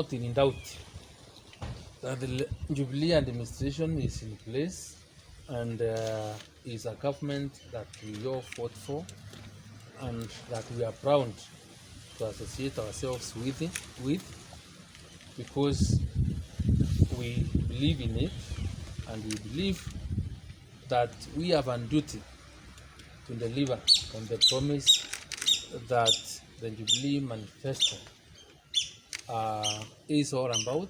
not in doubt that the Jubilee administration is in place and is a government that we all fought for and that we are proud to associate ourselves with because we believe in it and we believe that we have a duty to deliver on the promise that the Jubilee Manifesto is all about.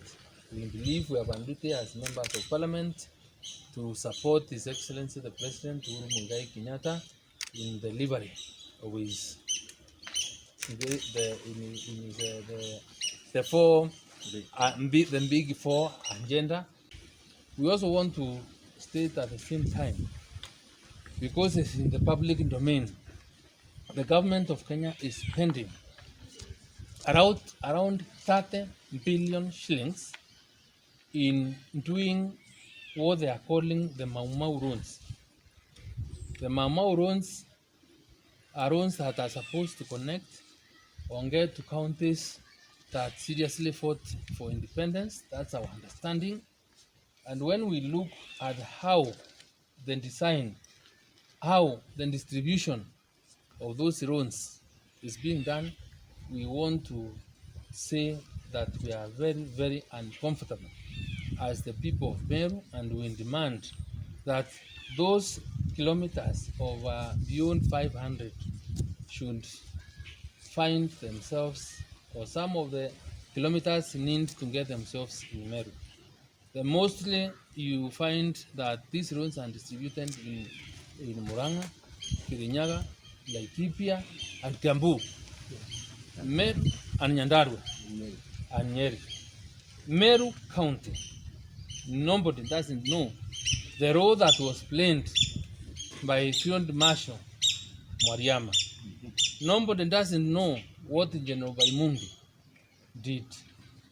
We believe we have a duty as members of parliament to support His Excellency the President Uhuru Muigai Kenyatta in delivery of his the in his, the four the big four agenda. We also want to state at the same time, because it's in the public domain, the government of Kenya is spending around 30 billion shillings in doing what they are calling the Mau Mau roads. The Mau Mau roads are roads that are supposed to connect or get to counties that seriously fought for independence. That's our understanding. And when we look at how the design, how the distribution of those roads is being done, we want to say that we are very, very uncomfortable as the people of Meru, and we demand that those kilometers of beyond 500 should find themselves, or some of the kilometers need to get themselves in Meru. The mostly you find that these roads are distributed in Murang'a, Kirinyaga, Laikipia, and Kiambu, Meru, and Nyandarua, and Nyeri. Meru County, nobody doesn't know the road that was planned by Field Marshal Mwariama. Nobody doesn't know what General Baimungi did.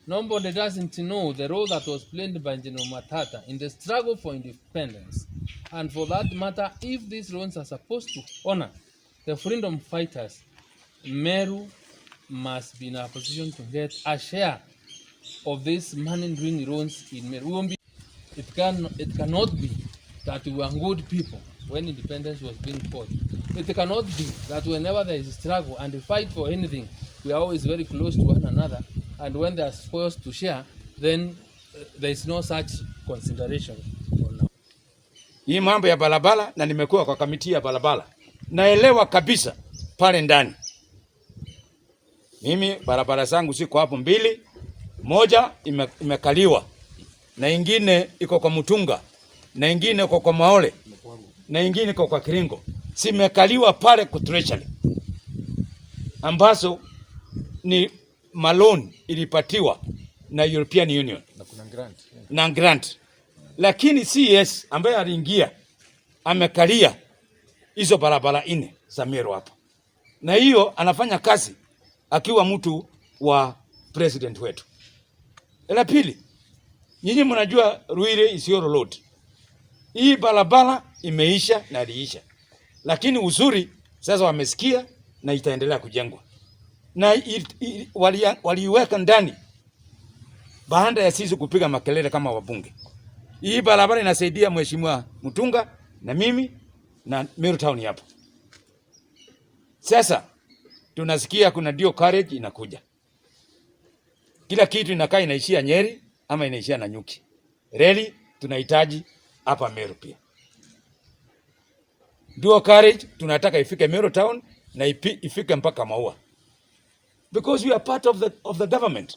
Nobody doesn't know the role that was played by General Matata in the struggle for independence. And for that matter, if these roads are supposed to honor the freedom fighters, Meru must be in a position to get a share of this money doing roads in Meru. It cannot be that we were good people when independence was being fought. It cannot be that whenever there is a struggle and a fight for anything, we are always very close to one another, and when there are spoils to share, then there is no such consideration for now. Hii mambo ya barabara, na nimekuwa kwa committee ya barabara, naelewa kabisa pale ndani. Mimi barabara zangu ziko hapo mbili, moja imekaliwa na ingine iko kwa Mutunga na ingine iko kwa Maole na ingine iko kwa Kiringo, zimekaliwa pale kwa treasury, ambazo ni maloan ilipatiwa na European Union na kuna grant. Na grant, lakini CS ambaye aliingia amekalia hizo barabara nne za Meru hapa, na hiyo anafanya kazi akiwa mtu wa president wetu. La pili, nyinyi mnajua Ruire Isiolo Road, hii barabara imeisha na iliisha, lakini uzuri sasa wamesikia na itaendelea kujengwa na waliiweka ndani baada ya sisi kupiga makelele kama wabunge. Hii barabara inasaidia Mheshimiwa Mutunga na mimi na Meru Town hapo. Sasa tunasikia kuna dual carriage inakuja. Kila kitu inakaa inaishia Nyeri ama inaishia Nanyuki. Reli tunahitaji hapa Meru pia. Dual carriage tunataka ifike Meru Town na ifike mpaka Maua. Because we are part of the government.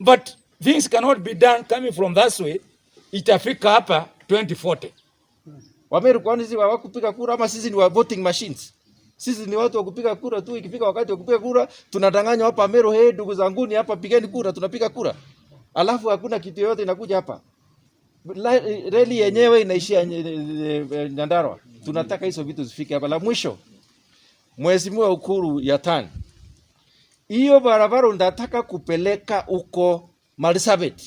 But things cannot be done coming from that way. Itafika hapa 2040. Wameru kwani sisi hawakupiga kura ama sisi ni wa voting machines? Sisi ni watu wa kupiga kura tu. Ikifika wakati wa kupiga kura tunadanganywa hapa Meru, hey, ndugu zanguni hapa pigeni kura, tunapiga kura. Alafu hakuna kitu yoyote inakuja hapa. Reli yenyewe inaishia Nyandarua. Tunataka hizo vitu zifike hapa. La mwisho, Mheshimiwa Ukur Yatani, hiyo barabara unataka kupeleka huko Marsabit,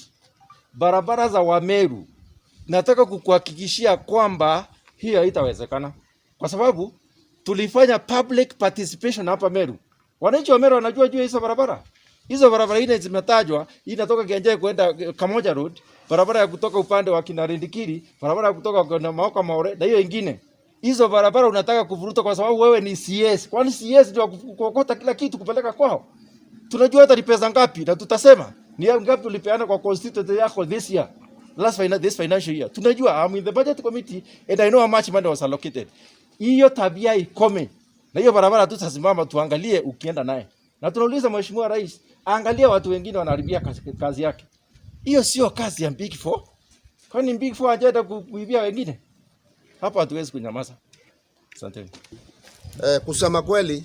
barabara za Wameru, nataka kukuhakikishia kwamba hiyo haitawezekana, kwa sababu tulifanya public participation hapa Meru. Wananchi wa Meru wanajua juu ya hizo barabara. Hizo barabara nne zimetajwa, hii inatoka Kianjai kwenda Kamoja Road, barabara ya kutoka upande wa Kinarindikiri, barabara ya kutoka kwa Maoka Maore na hiyo ingine. Hizo barabara unataka kuvuruta kwa sababu wewe ni CS. Kwani CS ndio kuokota kila kitu kupeleka kwao? Tunajua hata ni pesa ngapi na tutasema ni ngapi ulipeana kwa constituency yako this year. Last this financial year. Tunajua, I'm in the budget committee and I know how much money was allocated. Hiyo tabia ikome. Na hiyo barabara tutasimama tuangalie ukienda naye. Na tunauliza Mheshimiwa Rais, angalia watu wengine wanaharibia kazi yake. Hiyo sio kazi ya Big Four. Kwani Big Four hajaenda kuibia wengine? Hapa hatuwezi kunyamaza. Asante. Kusema kweli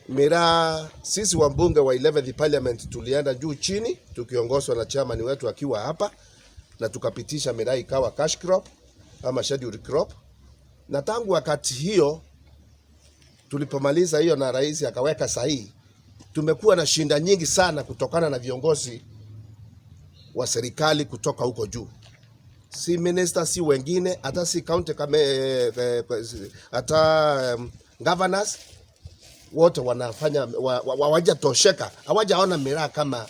miraa, sisi wabunge wa 11th Parliament tulienda juu chini tukiongozwa na chairman wetu akiwa hapa, na tukapitisha miraa ikawa cash crop ama scheduled crop, na tangu wakati hiyo tulipomaliza hiyo na rais akaweka sahihi, tumekuwa na shinda nyingi sana kutokana na viongozi wa serikali kutoka huko juu, si minister, si wengine, hata si county kame, hata governors wote wanafanya hawajatosheka, hawajaona miraa kama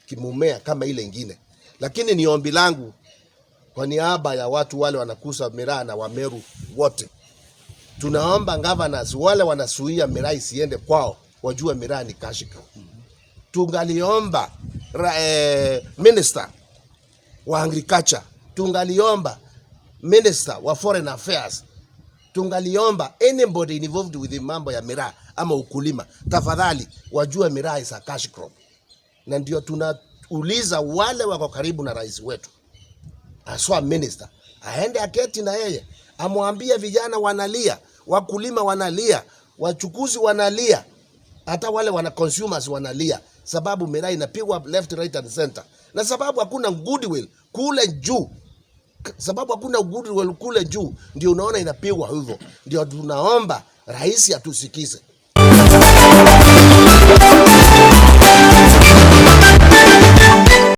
kimumea kama ile ingine. Lakini ni ombi langu kwa niaba ya watu wale wanakusa miraa na Wameru wote, tunaomba governors wale wanasuia miraa isiende kwao, wajue miraa ni cash crop. Tungaliomba minister wa agriculture, tungaliomba minister wa foreign affairs, tungaliomba anybody involved with the mambo ya miraa ama ukulima, tafadhali wajue miraa is a cash crop. Na ndio tunauliza wale wako karibu na rais wetu, aswa minister, aende aketi na yeye, amwambie vijana wanalia, wakulima wanalia, wachukuzi wanalia, hata wale wana consumers wanalia, sababu miraa inapigwa left, right and center, na sababu hakuna goodwill kule juu, sababu hakuna goodwill kule juu, ndio unaona inapigwa hivyo. Ndio tunaomba rais atusikize.